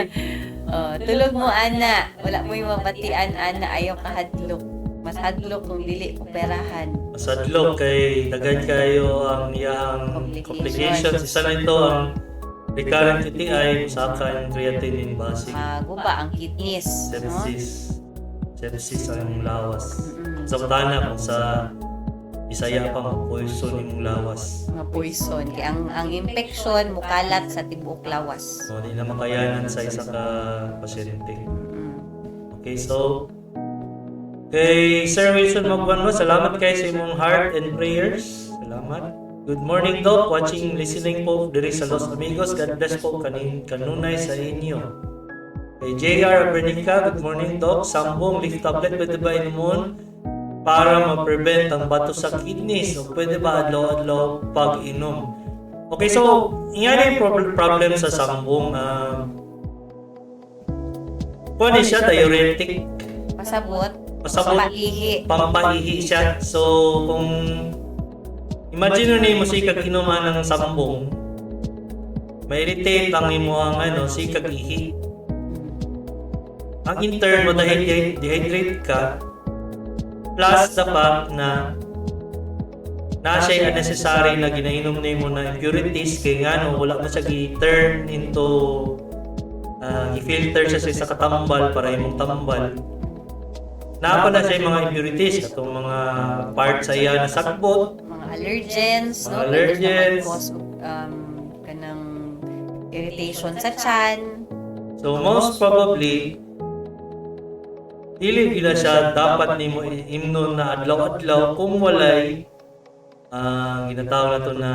Oh, tulog mo ana. Wala mo yung mabatian ana, ayaw kahadlok. Mas hadlok kung dili operahan. Masadlok kay daghan kayo ang iyang complications. Isa na ito ang recurrent UTI, musaka ang creatinine basic, Maguba ang kidneys, no? sepsis, sepsis ang imong lawas. Sa tana kung sa Bisaya pa, poison imong lawas. Mga poison kay ang infection mukalat sa tibuok lawas. So, di na makayanan sa isa ka pasyente. Okay, so kay Sir Wilson Magbanwa, salamat kay sa imong heart and prayers. Salamat. Good morning, Doc. Watching, listening po diri sa Los Amigos. God bless po kanin kanunay sa inyo. Kay JR Bernica, good morning, Doc. Sambong leaf tablet, pwede ba inumon para ma-prevent ang bato sa kidneys? O pwede ba adlaw-adlaw pag-inom? Okay, so, yan yung problem sa sambong. Kuha siya, diuretic. Pasabot, Pasabot. Paihi. Pampaihi siya. So, kung imagine ni mo sikag inuman ng sambong, ma-irritate ang imuhang ano, sikag ihi. Ang in turn mo dehydrate, dehydrate ka, plus the fact na na siya unnecessary na ginainom nimo na impurities kay ngano wala mo siya gi-turn into gi-filter siya sa isa ka tambal para imong tambal. Naa pa na siya yung mga impurities atong mga parts sa iya na sakbot, Mga allergens, mga no? Pwede siya allergens. mag-cause og, kanang irritation sa tiyan. So most probably dili gila siya dapat nimo imnon na adlaw-adlaw kung walay ginatawag na to na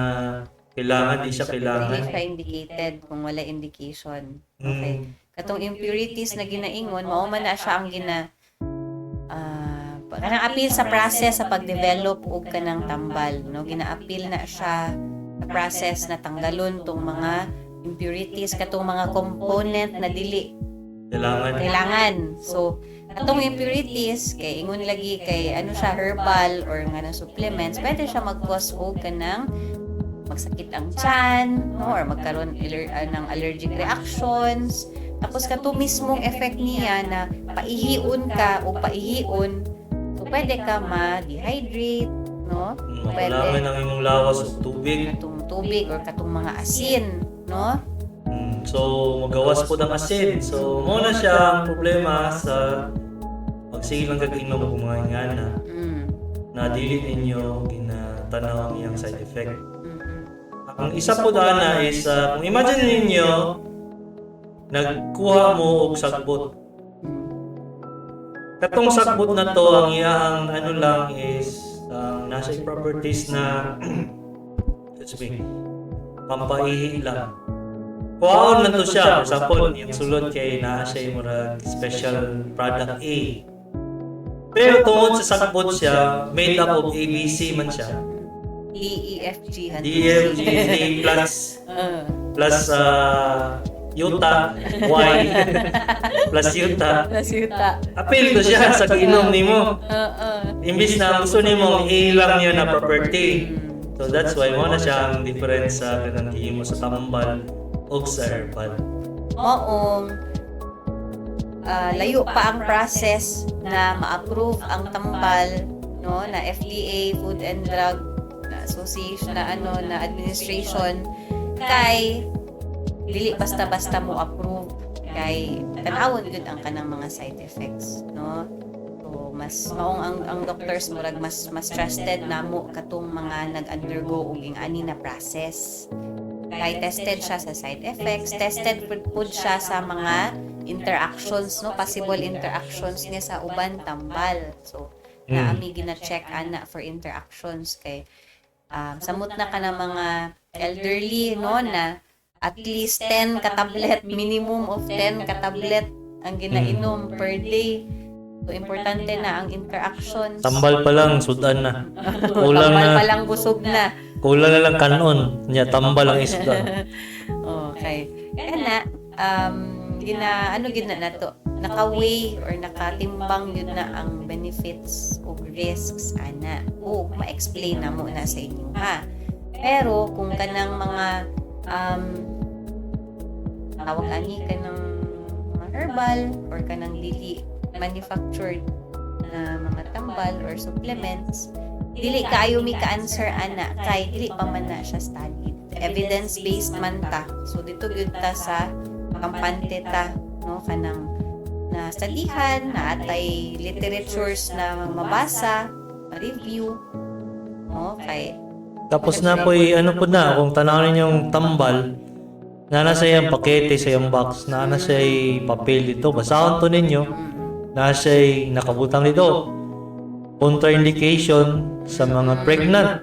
kailangan, di siya kailangan. Dili siya indicated kung wala indication. Okay. Katong impurities na ginaingon, mao man na siya ang gina kanang apil sa process sa pag-develop og kanang tambal, no? Gina-appeal na siya sa process na tanggalon tong mga impurities, katong mga component na dili Kailangan. Kailangan. So, atong impurities kay ingon lagi kay ano siya, herbal or nga na supplements, pwede siya mag-cause og kanang magsakit ang tiyan, no, or magkaroon ng allergic reactions. Tapos kato mismong effect niya na paihion ka o paihion, so pwede ka ma-dehydrate, no? Makulangan ang imong lawas og tubig. Katong tubig or katong mga asin, no? So magawas po ng asin. So mo na siya ang problema sa magsige lang kag inom og mga ingana na dili ninyo ginatanaw ang iyang side effect. Ang isa po dana is kung imagine ninyo nagkuha mo og sagbot. Katong sakbot na to, ang iyang ano lang is ang nasa properties na, excuse me, pampaihi lang. Kuhaon lang to siya. For example, yung sulod kay naa siya yung murag special product A. Pero tungod sa sakbot siya, made up of ABC man siya. D, E, F, G, D, E, F, G, A plus plus yuta, Y, plus yuta. Plus yuta. Apil to siya sa giinom nimo. Oo. Imbis na gusto nimo ang A lang yun na property. So that's why mo na siya ang difference sa kanang gihimo sa tambal o sa herbal. Maong layo pa ang process na ma-approve ang tambal, no, na FDA, Food and Drug Association na ano na administration, kay dili basta-basta mo approve kay tan-awon gyud ang kanang mga side effects, no? So mas maong ang doctors murag mas mas trusted namo katong mga nag-undergo og ani na process kay tested siya sa side effects, tested pud siya sa mga interactions, no, possible interactions niya sa uban tambal. So naami gina-check ana for interactions kay samot na ka ng mga elderly, no, na at least 10 ka tablet, minimum of 10 ka tablet ang ginainom per day. So importante na ang interactions. Tambal pa lang, sudan na. Kulang Tambal na. pa lang, busog na. Kulang na lang kanon. Nya tambal ang isda. Okay. Kaya na, gina, ano gina na to? Naka-weigh or nakatimbang yun na ang benefits o risks, ana. O, ma-explain na mo na sa inyo, ha? Pero, kung kanang mga, tawag ani, kanang mga herbal or kanang dili manufactured na mga tambal or supplements, dili kaayo mi ka-answer ana kay dili pa man na siya studied. Evidence based man ta. So dito gyud ta sa kampante ta, no, kanang na salihan na atay literatures na mabasa, ma-review, no, kay Tapos na po, ano po na, kung tanawin ninyong tambal, na nasa iyang pakete sa iyang box, na nasa papel dito. Basahon to ninyo, na siya'y nakabutang dito. Contraindication sa mga pregnant.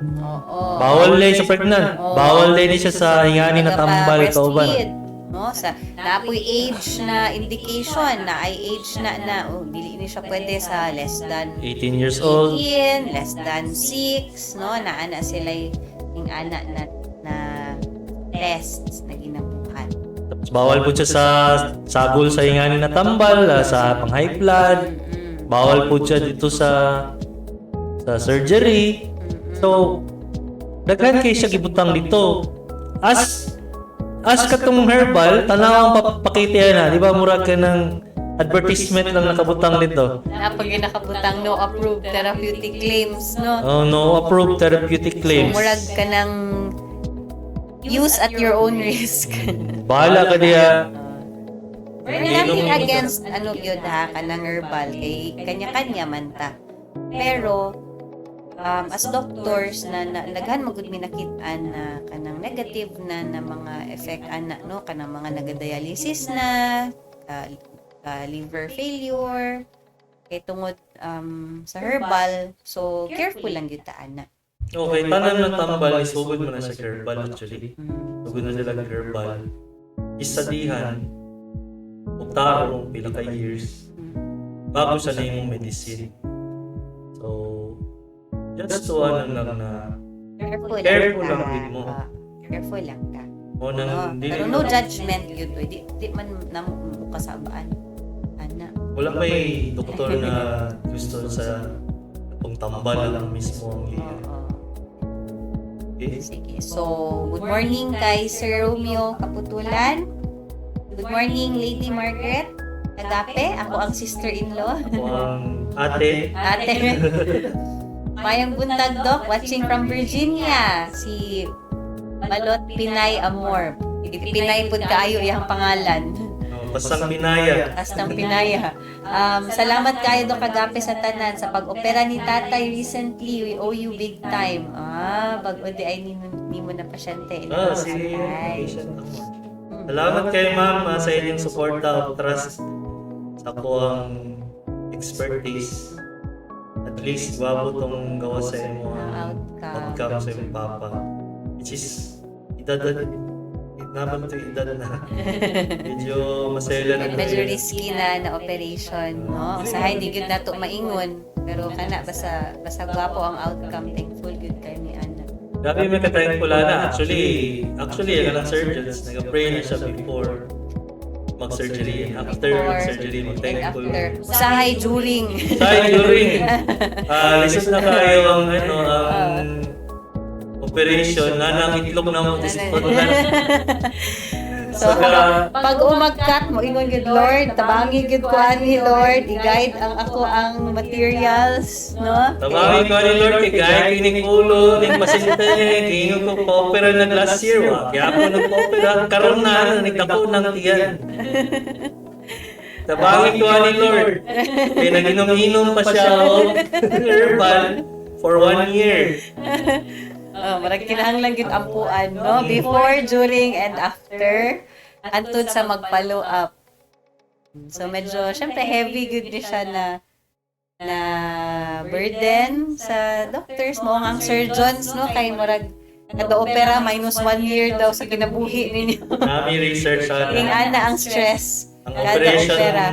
Bawal din sa pregnant. Bawal din siya sa ingani na tambal kauban. Breastfeed, no, sa naapoy age na indication na ay age na na oh, dili ni siya pwede sa less than 18 years old. 18, less than 6, no, na ana sila yung ana na na tests na ginabuhat. Tapos bawal po siya sa sagol sa ingani na tambal, sa pang high blood. Bawal po siya dito sa surgery. So, daghan kay siya gibutang dito. As katong herbal, tanaw ang pakita na, di ba, murag ka ng advertisement lang nakabutang dito. Napag nakabutang no approved therapeutic claims, no? Oh, no approved therapeutic claims. So, murag ka ng use at your own risk. Bahala ka diya. We're nothing against ano yun ha, kanang herbal kay kanya-kanya man ta. Pero as doctors na daghan magud mi nakit-an na kanang negative na na mga effect ana, no, kanang mga nagadialysis na liver failure kay tungod sa herbal. So careful lang gyud ta ana. Okay, tanan ng tambal is sugod mo na sa herbal actually. Sugod na sila herbal. Isadihan ug tarong pila ka years bago sa na imong medicine. So, just to ano lang na Careful, Careful lang lang ta. gid mo. Ah, careful lang ta. O nang No, dili pero no judgment gyud oy. Di man namo mo kasabaan ana. Wala may doktor na gusto sa itong tambal lang mismo ang iya. Oo. Okay? Sige. So, good morning kay Sir Romeo Kaputulan. Good morning, Lady Margaret Agape. Ako ang sister-in-law. Ako ang ate. Ate. Mayong buntag, Doc. Watching from Virginia. Si Balot Pinay Amor. Pinay pud kaayo iyang pangalan. Oh, Pasang Binaya. Kastang Pinaya. Salamat kayo, Dok Agape, sa tanan sa pag-opera ni tatay recently. We owe you big time. Ah, bago di ay ni mo na pasyente. Ah, si Ay. patient ako. Salamat kay ma'am sa inyong suporta o trust sa ako ang Expertise. At least gwapo tong gawa sa imo ang Outcome. Outcome sa imong papa. Which is edad naman to, edad na. Medyo masela na. Medyo risky na na operation, no? Usahay di gyud nato maingon, pero kana basta basta gwapo ang outcome, thankful gyud kay ni ana. Grabe, may ka-thankful na. Actually, ang surgeons, nag-pray na siya before mag-surgery and after mag-surgery, And mag-thankful. after, usahay during. Tayo during. Ah, lisod na kayo ang ano, ang operation na nang itlog na mo na. So, pag umagkat mo, ingon gyud, "Lord, tabangi gyud ko ani, Lord, i-guide ang ako ang materials," no? Tabangi ko ni Lord kay gaya kining ulo ning pasyente, kining ko pa-opera na last year wa. Kaya ako nagpa-opera karon na nagdako ng tiyan. Tabangi ko ni Lord. Kay naginom-inom pa siya og herbal for one year. Oh, marag kinahanglan gyud ampuan, no? Before, during, and after antud sa mag-follow up. So medyo syempre heavy gyud ni siya na na burden sa doctors mo, ang surgeons, no, kay murag kada opera minus one year daw sa kinabuhi ninyo. Nami research Ing ana. ana ang stress. Ang Kada operation, opera.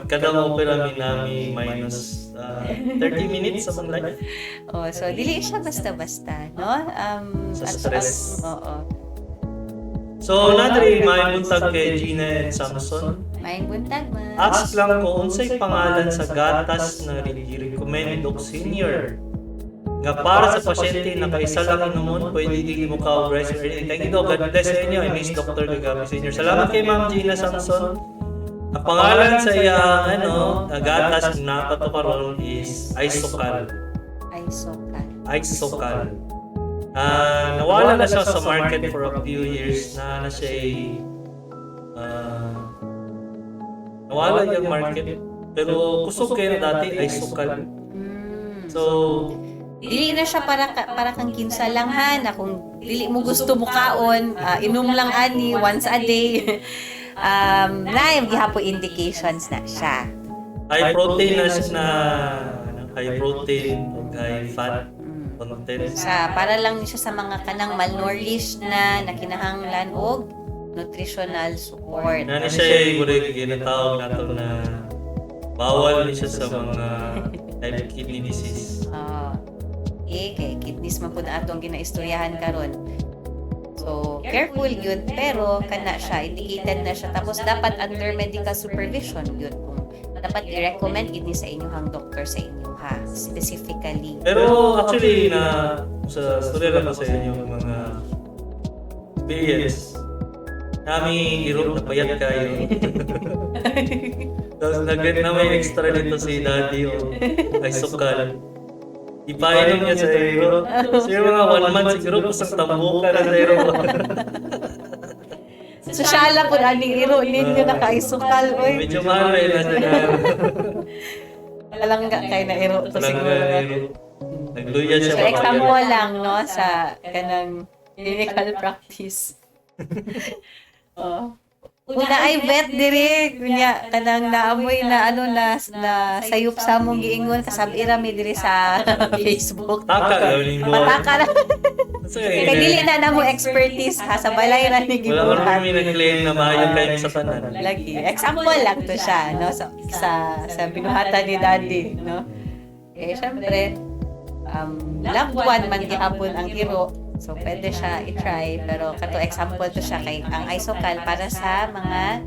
Kada opera mi nami minus 30 minutes sa among life. Oh, so dili siya basta-basta, no? Sa stress. Oo. So, nadri may buntag kay Gina and Samson. Maayong buntag, ma. Ask lang ko unsay pangalan sa gatas na i-recommend og senior nga para sa pasyente na kaisa lang inumon, pwede dili mo ka rice or anything. Thank you, Doc. God bless sa inyo. I miss Dr. Gagabi Senior. Salamat kay Ma'am Gina Samson. Ang pangalan sa iyang ano, gatas na napato karon is Isocal. Isocal. Isocal. Ah, nawala na siya sa market for a few years na na siya ay, nawala yung market. Pero kusog kayo na dati, Isocal. So, Dili na siya para kang kinsa lang ha, na kung dili mo gusto mo kaon, inom lang ani once a day. Na gihapon indications na siya. High protein na siya na ano, high protein o high fat content. Sa para lang ni siya sa mga kanang malnourished na nakinahanglan og nutritional support. Na ni siya ay murag ginatawag nato na bawal ni siya sa mga type kidney disease. Ah. Eh, kay kidneys man pud atong ginaistoryahan karon. So, careful yun, pero kana siya, indicated na siya. Tapos, dapat under medical supervision yun. Kung dapat i-recommend gid ni sa inyong doktor sa inyo ha, specifically. Pero actually na sa storya lang ko sa inyo mga experience. Nami iro na payat kayo. Tapos nag na may extra nito si daddy o Isocal. Ipainom niya sa iro. Siguro mga one month siguro kusang tambuka na sa iro. Sosyala po aning iro ninyo naka-Isocal oy. Medyo mahal na yun na siya. Palangga kay na iro to Walang siguro. iro. Nagluya siya. So, example lang, no, sa kanang clinical practice. Oh. Una ay vet diri, kunya kanang naamoy na ano na na sayop sa among giingon kasab-ira mi diri sa Facebook. Taka gawin mo. Pataka na. Sige. Kay dili na namo expertise ha, sa balay ra ni Wala gibuhat. kami nag-claim na maayo kayo sa tanan. Lagi. Example lang to siya, no, sa binuhatan ni Daddy, no. Eh syempre loved one man gihapon ang iro. So pwede siya i-try, pero kato example to siya kay ang Isocal para sa mga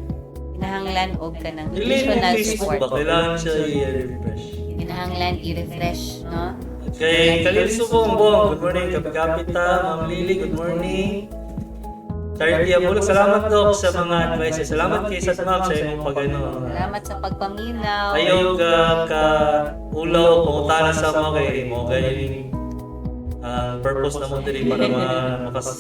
kinahanglan og kanang Dili na nutritional Facebook support. ba? Kailangan siya i-refresh. Kinahanglan i-refresh, no? Kay Khalil Subong, good morning. Kapita, Ma'am Lily, good morning. Charity Abulog, salamat, Doc, sa mga advices. Salamat kay Sat Ma'am sa imong pag ano. Salamat sa pagpaminaw. Ayaw ka ka ulaw pangutana sa mga kay mo galing ang purpose na mo diri para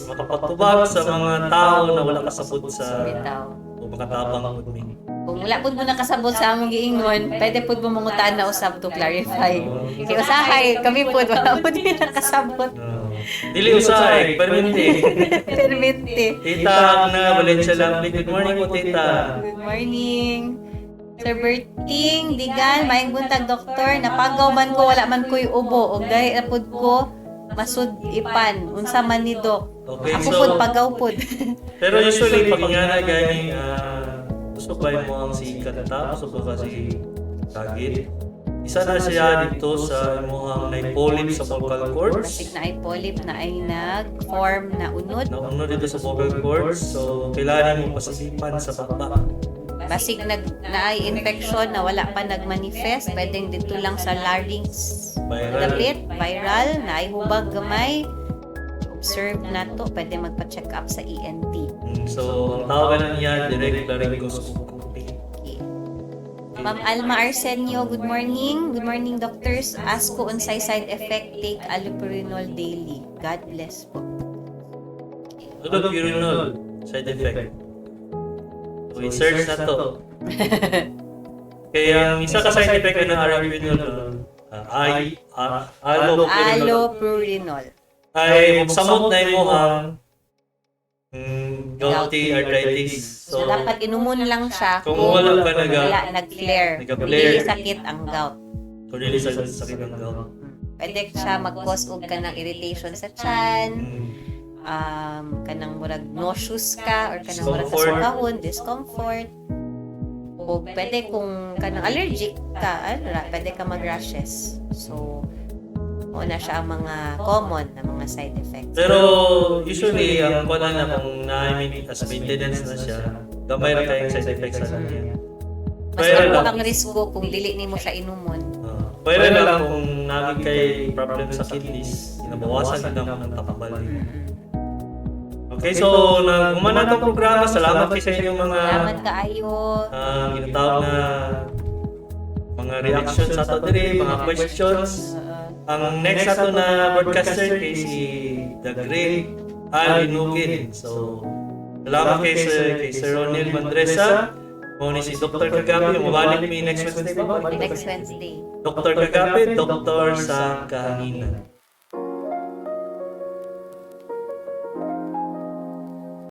makapatubag sa mga tao na wala kasabot sa Bitaw. o makatabang pud mi. Kung wala pud mo nakasabot sa among giingon, pwede pud mo mangutan na usab to clarify. Kay usahay kami pud wala pud mi nakasabot. No. Dili usahay, perminti. Permente. Tita na Valencia Lambi, good morning po, Tita. Good morning. Dr. Berting, Digan, maayong buntag, doktor. Napagaw man ko, wala man ko'y ubo. Og dahil na pud ko, masud-ipan. Unsa man ni, Dok? Okay, Ako so, pud, pagaw pud. Pero usually, pag nga na gani, gusto ba mo ang si kanta, gusto ba ka si tagit? Isa na siya dito sa imuhang polyp sa vocal cords. Basig naay polyp na ay nag-form na unod. Naunod dito sa vocal cords, so kailangan mo pasisipan sa baba. Basig naay infection na wala pa nag-manifest, pwedeng dito lang sa larynx. Viral. Dapit, viral, naay hubag gamay. Observe na to, pwede magpa-check up sa ENT. So, ang tawag na niya, direct laryngoscopy. Okay. Ma'am Alma Arsenio, good morning. Good morning, doctors. Ask ko unsay side effect take allopurinol daily. God bless po. Allopurinol, side effect. So, i-search na to. Kaya ang isa ka side effect ng allopurinol, ay allopurinol, Allopurinol. ay samot na imo ang gouty arthritis. So, So, dapat inumon lang siya kung wala ka wala nag-flare. nag-flare. Dili sakit ang gout. Kung dili sa sakit ng gout. Pwede siya mag-cause og kanang irritation sa tiyan, kanang murag nauseous ka or kanang murag Discomfort. kasukahon, discomfort. O pwede kung kanang allergic ka, ano ra, pwede ka mag-rashes. So, mao na siya ang mga common na mga side effects. Pero usually, ang kuwan na kung na as maintenance na siya, gamay ra kayong side effects sa niya. Mas Pwede dako lang. ang risko kung dili nimo siya inumon. Pwede lang kung namin kay problem sa kidneys, ginabawasan din ang tambal. Okay, so nag-umana tong programa. Salamat kay sa inyong mga Salamat kaayo. Ginatawag na mga reactions sa ato diri, mga questions. Ang next ato na broadcaster kay si The Great Al Inugin. So, salamat kay Sir Ronel Mandresa. Mao ni si Dr. Kagabi, mabalik mi next Wednesday ba? Next Wednesday. Dr. Kagabi, Doktor sa Kahanginan.